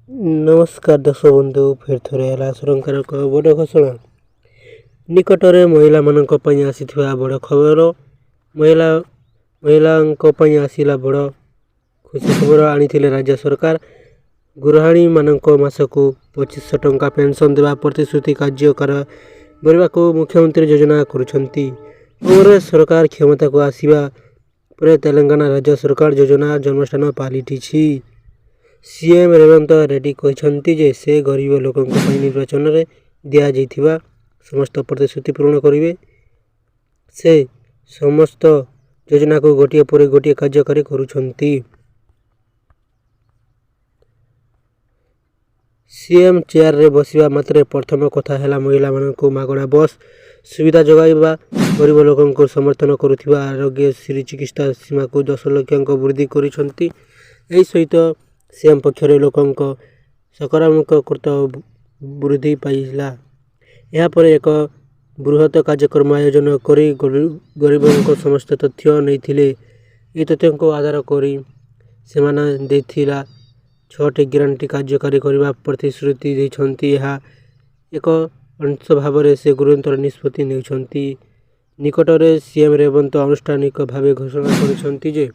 ନମସ୍କାର ଦର୍ଶକ ବନ୍ଧୁ, ଫେର ଥରେ ହେଲା ସରକାରଙ୍କ ବଡ଼ ଘୋଷଣା। ନିକଟରେ ମହିଳାମାନଙ୍କ ପାଇଁ ଆସିଥିବା ବଡ଼ ଖବର। ମହିଳାଙ୍କ ପାଇଁ ଆସିଲା ବଡ଼ ଖୁସି ଖବର ଆଣିଥିଲେ ରାଜ୍ୟ ସରକାର। ଗୃହିଣୀମାନଙ୍କ ମାସକୁ 2500 ଟଙ୍କା ପେନ୍ସନ୍ ଦେବା ପ୍ରତିଶ୍ରୁତି କାର୍ଯ୍ୟକାର କରିବାକୁ ମୁଖ୍ୟମନ୍ତ୍ରୀ ଯୋଜନା କରୁଛନ୍ତି। କଂଗ୍ରେସ ସରକାର କ୍ଷମତାକୁ ଆସିବା ପରେ ତେଲେଙ୍ଗାନା ରାଜ୍ୟ ସରକାର ଯୋଜନା ଜନ୍ମସ୍ଥାନ ପାଲଟିଛି। ସିଏମ୍ ରେବନ୍ତ ରେଡ୍ଡୀ କହିଛନ୍ତି ଯେ ସେ ଗରିବ ଲୋକଙ୍କ ପାଇଁ ନିର୍ବାଚନରେ ଦିଆଯାଇଥିବା ସମସ୍ତ ପ୍ରତିଶ୍ରୁତି ପୂରଣ କରିବେ। ସେ ସମସ୍ତ ଯୋଜନାକୁ ଗୋଟିଏ ପରେ ଗୋଟିଏ କାର୍ଯ୍ୟକାରୀ କରୁଛନ୍ତି। ସିଏମ୍ ଚେୟାରରେ ବସିବା ମାତ୍ରେ ପ୍ରଥମ କଥା ହେଲା ମହିଳାମାନଙ୍କୁ ମାଗଣା ବସ୍ ସୁବିଧା ଯୋଗାଇବା। ଗରିବ ଲୋକଙ୍କୁ ସମର୍ଥନ କରୁଥିବା ଆରୋଗ୍ୟ ଶ୍ରୀ ଚିକିତ୍ସା ସୀମାକୁ 10 ଲକ୍ଷକୁ ବୃଦ୍ଧି କରିଛନ୍ତି। ଏହି ସହିତ ସିଏମ୍ ପକ୍ଷରେ ଲୋକଙ୍କ ସକାରାତ୍ମକ ବୃଦ୍ଧି ପାଇଲା। ଏହାପରେ ଏକ ବୃହତ କାର୍ଯ୍ୟକ୍ରମ ଆୟୋଜନ କରି ଗରିବଙ୍କ ସମସ୍ତ ତଥ୍ୟ ନେଇଥିଲେ। ଏହି ତଥ୍ୟକୁ ଆଧାର କରି ସେମାନେ ଦେଇଥିଲା ଛଅଟି ଗ୍ୟାରେଣ୍ଟି କାର୍ଯ୍ୟକାରୀ କରିବା ପ୍ରତିଶ୍ରୁତି ଦେଇଛନ୍ତି। ଏହା ଏକ ଅଂଶ ଭାବରେ ସେ ଗୁରୁତର ନିଷ୍ପତ୍ତି ନେଇଛନ୍ତି। ନିକଟରେ ସିଏମ୍ ରେବନ୍ତ ଆନୁଷ୍ଠାନିକ ଭାବେ ଘୋଷଣା କରିଛନ୍ତି ଯେ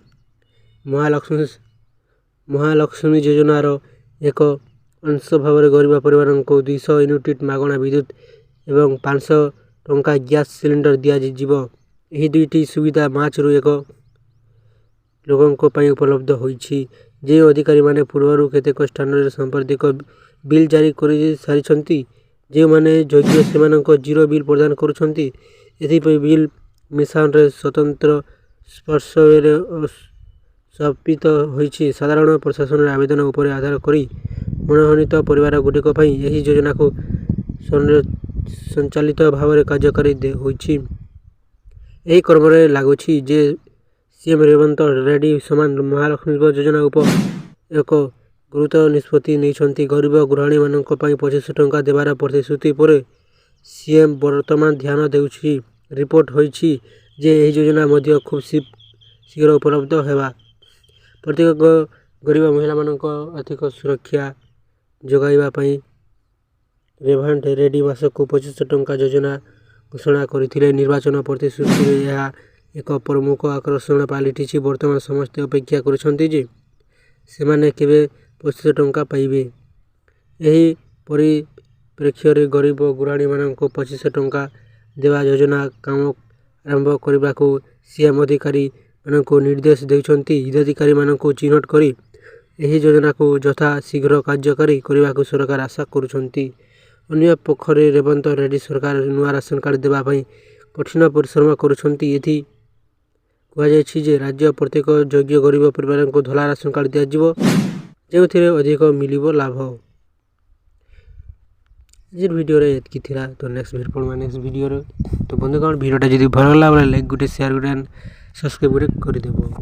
ମହାଲକ୍ଷ୍ମୀ ଯୋଜନାର ଏକ ଅଂଶ ଭାବରେ ଗରିବ ପରିବାରଙ୍କୁ 200 ୟୁନିଟ୍ ମାଗଣା ବିଦ୍ୟୁତ ଏବଂ 500 ଟଙ୍କା ଗ୍ୟାସ୍ ସିଲିଣ୍ଡର ଦିଆଯିବ। ଏହି ଦୁଇଟି ସୁବିଧା ମାର୍ଚ୍ଚରୁ 1 ଲୋକଙ୍କ ପାଇଁ ଉପଲବ୍ଧ ହୋଇଛି। ଯେଉଁ ଅଧିକାରୀମାନେ ପୂର୍ବରୁ କେତେକ ସ୍ଥାନରେ ସାମ୍ପ୍ରତିକ ବିଲ୍ ଜାରି କରିସାରିଛନ୍ତି, ଯେଉଁମାନେ ଯୋଗ୍ୟ ସେମାନଙ୍କୁ ଜିରୋ ବିଲ୍ ପ୍ରଦାନ କରୁଛନ୍ତି। ଏଥିପାଇଁ ବିଲ୍ ମିଶାନରେ ସ୍ୱତନ୍ତ୍ର ସଫ୍ଟୱେର ସ୍ଥାପିତ ହୋଇଛି। ସାଧାରଣ ପ୍ରଶାସନରେ ଆବେଦନ ଉପରେ ଆଧାର କରି ମନୋନୀତ ପରିବାରଗୁଡ଼ିକ ପାଇଁ ଏହି ଯୋଜନାକୁ ସ୍ୱୟଂଚାଳିତ ଭାବରେ କାର୍ଯ୍ୟକାରୀ ହୋଇଛି। ଏହି କ୍ରମରେ ଲାଗୁଛି ଯେ ସିଏମ୍ ରେବନ୍ତ ରେଡ୍ଡୀ ସମାନ ମହାଲକ୍ଷ୍ମୀ ଯୋଜନା ଉପ ଏକ ଗୁରୁତର ନିଷ୍ପତ୍ତି ନେଇଛନ୍ତି। ଗରିବ ଗୃହିଣୀମାନଙ୍କ ପାଇଁ 2500 ଟଙ୍କା ଦେବାର ପ୍ରତିଶ୍ରୁତି ପରେ ସିଏମ୍ ବର୍ତ୍ତମାନ ଧ୍ୟାନ ଦେଉଛି। ରିପୋର୍ଟ ହୋଇଛି ଯେ ଏହି ଯୋଜନା ମଧ୍ୟ ଖୁବ୍ ଶୀଘ୍ର ଉପଲବ୍ଧ ହେବ। ପ୍ରତ୍ୟେକ ଗରିବ ମହିଳାମାନଙ୍କ ଆର୍ଥିକ ସୁରକ୍ଷା ଯୋଗାଇବା ପାଇଁ ରେଭାନ୍ତ ରେଡ୍ଡୀ ମାସକୁ 2500 ଟଙ୍କା ଯୋଜନା ଘୋଷଣା କରିଥିଲେ। ନିର୍ବାଚନ ପ୍ରତିଶ୍ରୁତିରେ ଏହା ଏକ ପ୍ରମୁଖ ଆକର୍ଷଣ ପାଲଟିଛି। ବର୍ତ୍ତମାନ ସମସ୍ତେ ଅପେକ୍ଷା କରିଛନ୍ତି ଯେ ସେମାନେ କେବେ 2500 ଟଙ୍କା ପାଇବେ। ଏହି ପରିପ୍ରେକ୍ଷୀରେ ଗରିବ ଗୃହିଣୀମାନଙ୍କୁ 2500 ଟଙ୍କା ଦେବା ଯୋଜନା କାମ ଆରମ୍ଭ କରିବାକୁ ସିଏମ୍ ଅଧିକାରୀମାନଙ୍କୁ ନିର୍ଦ୍ଦେଶ ଦେଇଛନ୍ତି। ହିତାଧିକାରୀମାନଙ୍କୁ ଚିହ୍ନଟ କରି ଏହି ଯୋଜନାକୁ ଯଥାଶୀଘ୍ର କାର୍ଯ୍ୟକାରୀ କରିବାକୁ ସରକାର ଆଶା କରୁଛନ୍ତି। ଅନ୍ୟପକ୍ଷରେ ରେବନ୍ତ ରେଡ୍ଡୀ ସରକାର ନୂଆ ରାସନ କାର୍ଡ ଦେବା ପାଇଁ କଠିନ ପରିଶ୍ରମ କରୁଛନ୍ତି। ଏଥି କୁହାଯାଇଛି ଯେ ରାଜ୍ୟ ପ୍ରତ୍ୟେକ ଯୋଗ୍ୟ ଗରିବ ପରିବାରଙ୍କୁ ଧଳା ରାସନ କାର୍ଡ ଦିଆଯିବ, ଯେଉଁଥିରେ ଅଧିକ ମିଳିବ ଲାଭ। ଆଜିର ଭିଡ଼ିଓରେ ଏତିକି ଥିଲା। ତ ନେକ୍ସଟ ଭେଟ ପଡ଼ବା ନେକ୍ସଟ ଭିଡ଼ିଓରେ। ତ ବନ୍ଧୁଗଣ, ଭିଡ଼ିଓଟା ଯଦି ଭଲ ଲାଗଲା ବୋଲେ ଲାଇକ୍ ଗୋଟେ, ସେୟାର ଗୋଟେ, ସବସ୍କ୍ରାଇବ୍ ଗୋଟେ କରିଦେବ।